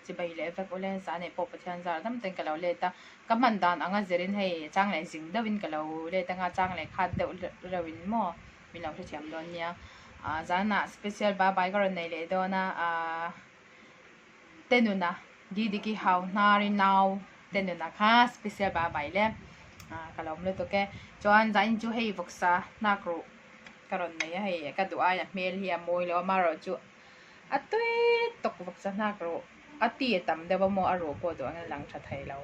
Chibai leh vek ule zah neih pawh Pathian zar dam ten ka lo let a, ka hman dan anga zirin hei chang leh zing deuhin ka lo let anga chang leh khat deuh reuhin maw min lo hrethiam dawn nia. Zanah special ba bai ka rawn nei leh dawn a, Tenuna Didiki hau hnari nau Tenuna kha special ba bai le ka lo awm lutuk e. Chuan zanin chu hei vawksa hnak ruh ka rawn nei a, hei ka duh aia hmel hi a mawi lo a, amaherawhchu A tui tawk vak sa hnak ruh a ti a tam deuh a maw a ruh pawh duh angin a lang tha thei lo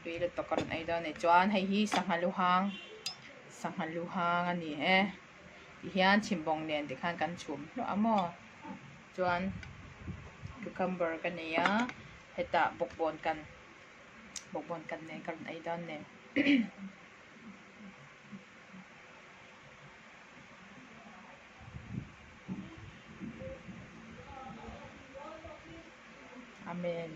tui lutuk a rawn ei dawn a ni chuan hei hi sangha lu hang sangha lu hang a ni e tihian chhimbawng nen tikhan kan chhum hluah a maw chuan cucumber ka nei a hetah bawkbawn kan bawkbawn kan nen ka rawn ei dawn a ni. Amen.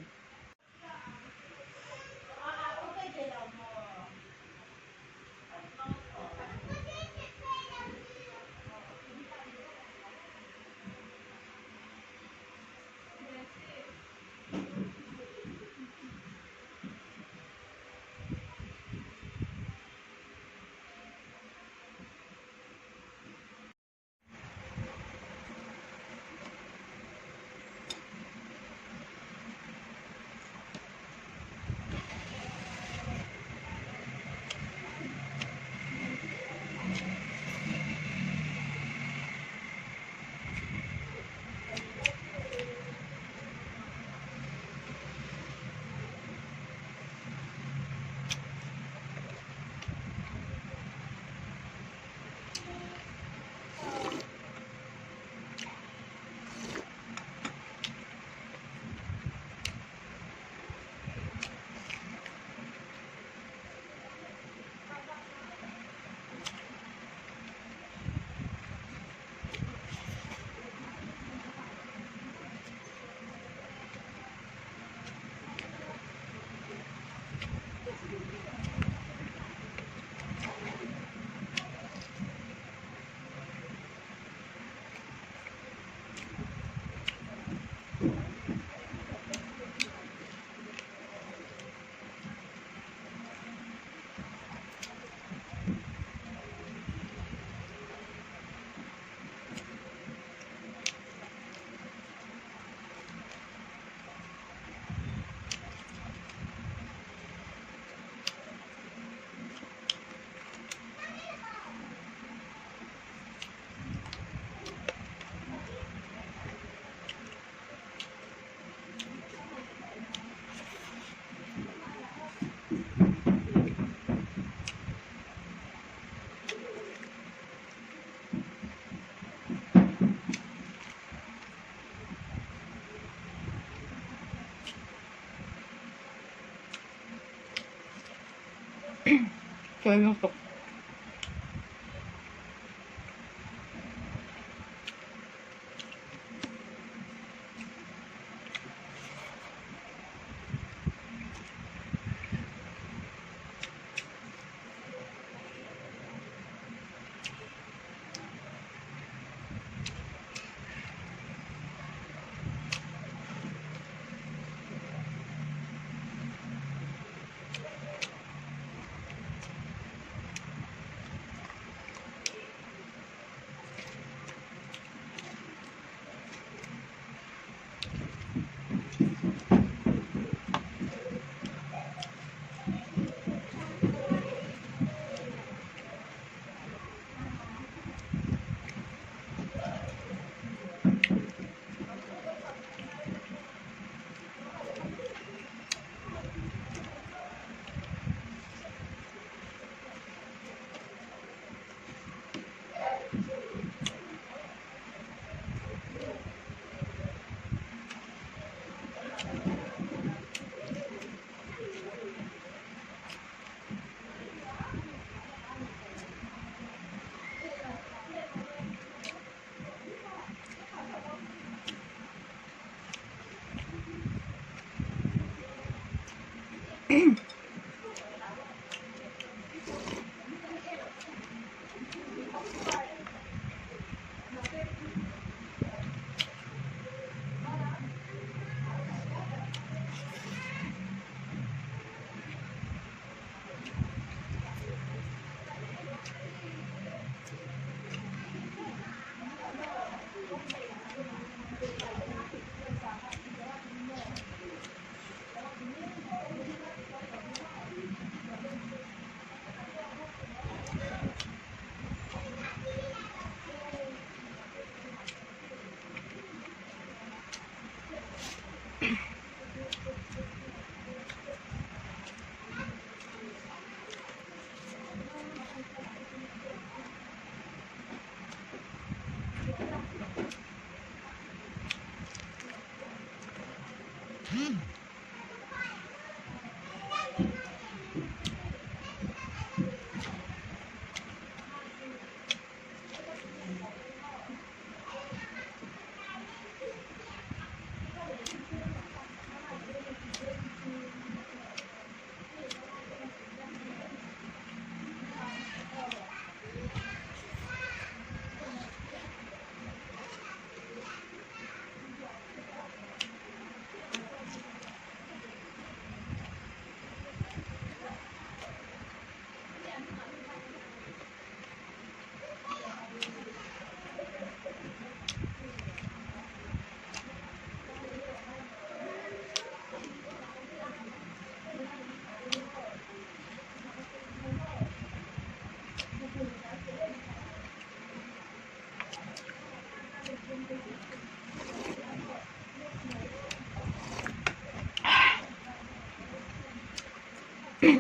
Tui lutuk.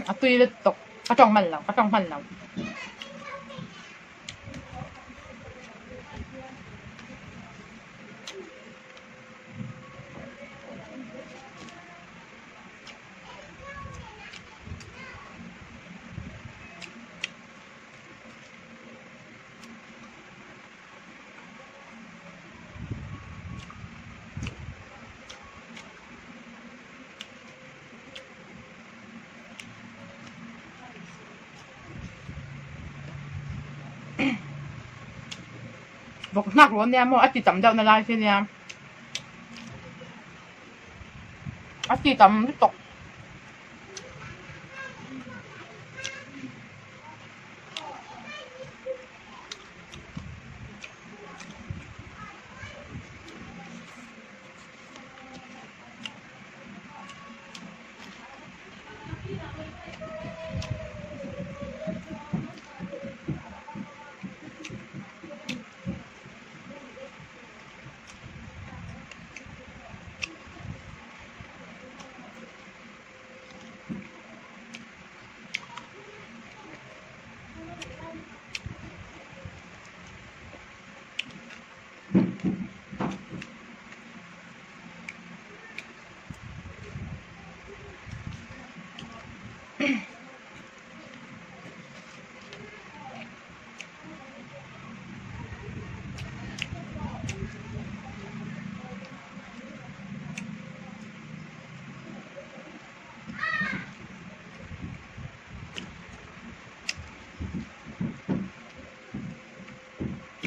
A tui lutuk ka tawng hman lo ka tawng hman lo. Vawk hnak rawh ania maw a ti tam deuh na lai khi nia a ti tam lutuk.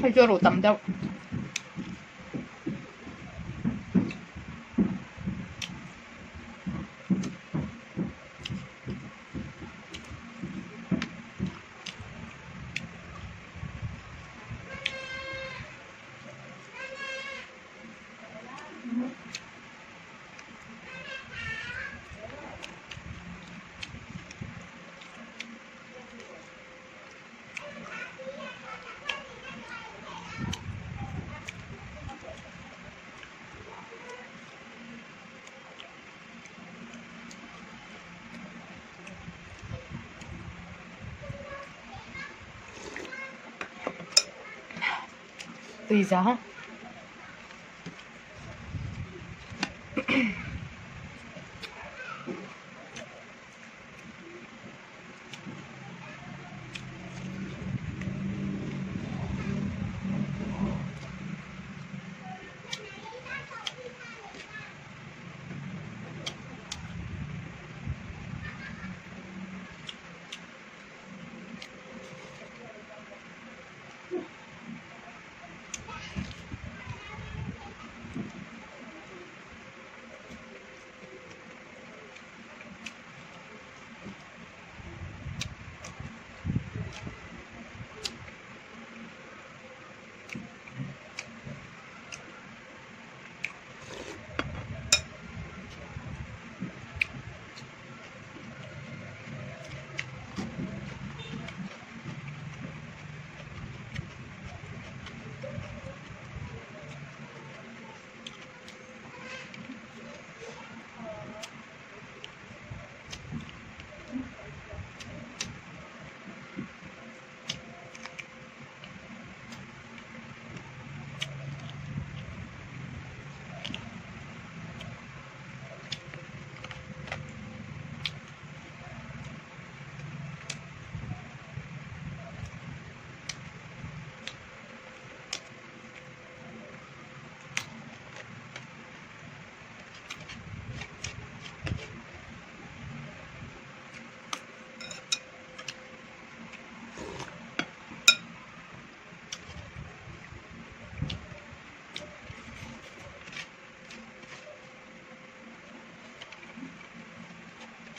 Hei chu a ruh tam deuh. Tui za.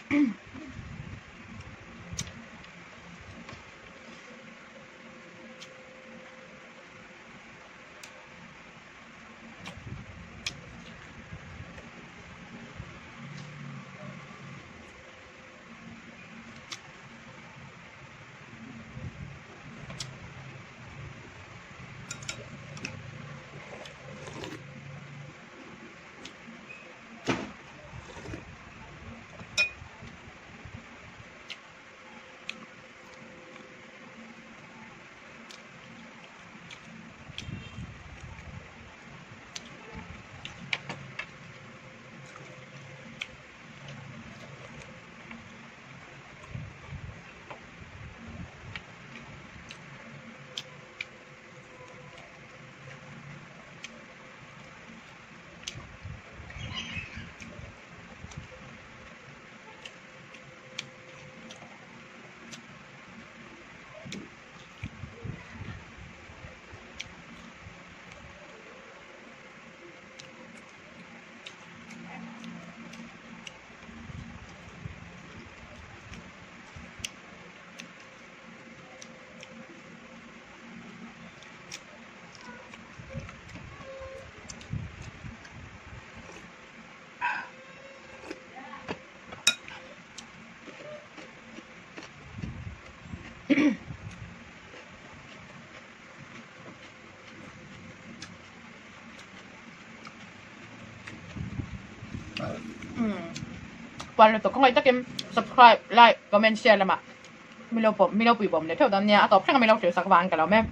Puan lutuk ka ngaih takin subscribe, like, comment, share lamah milo pawm milo pui bawm leh theuh dawn nia a tawp thleng a milo hrilh sak vang ka lo em.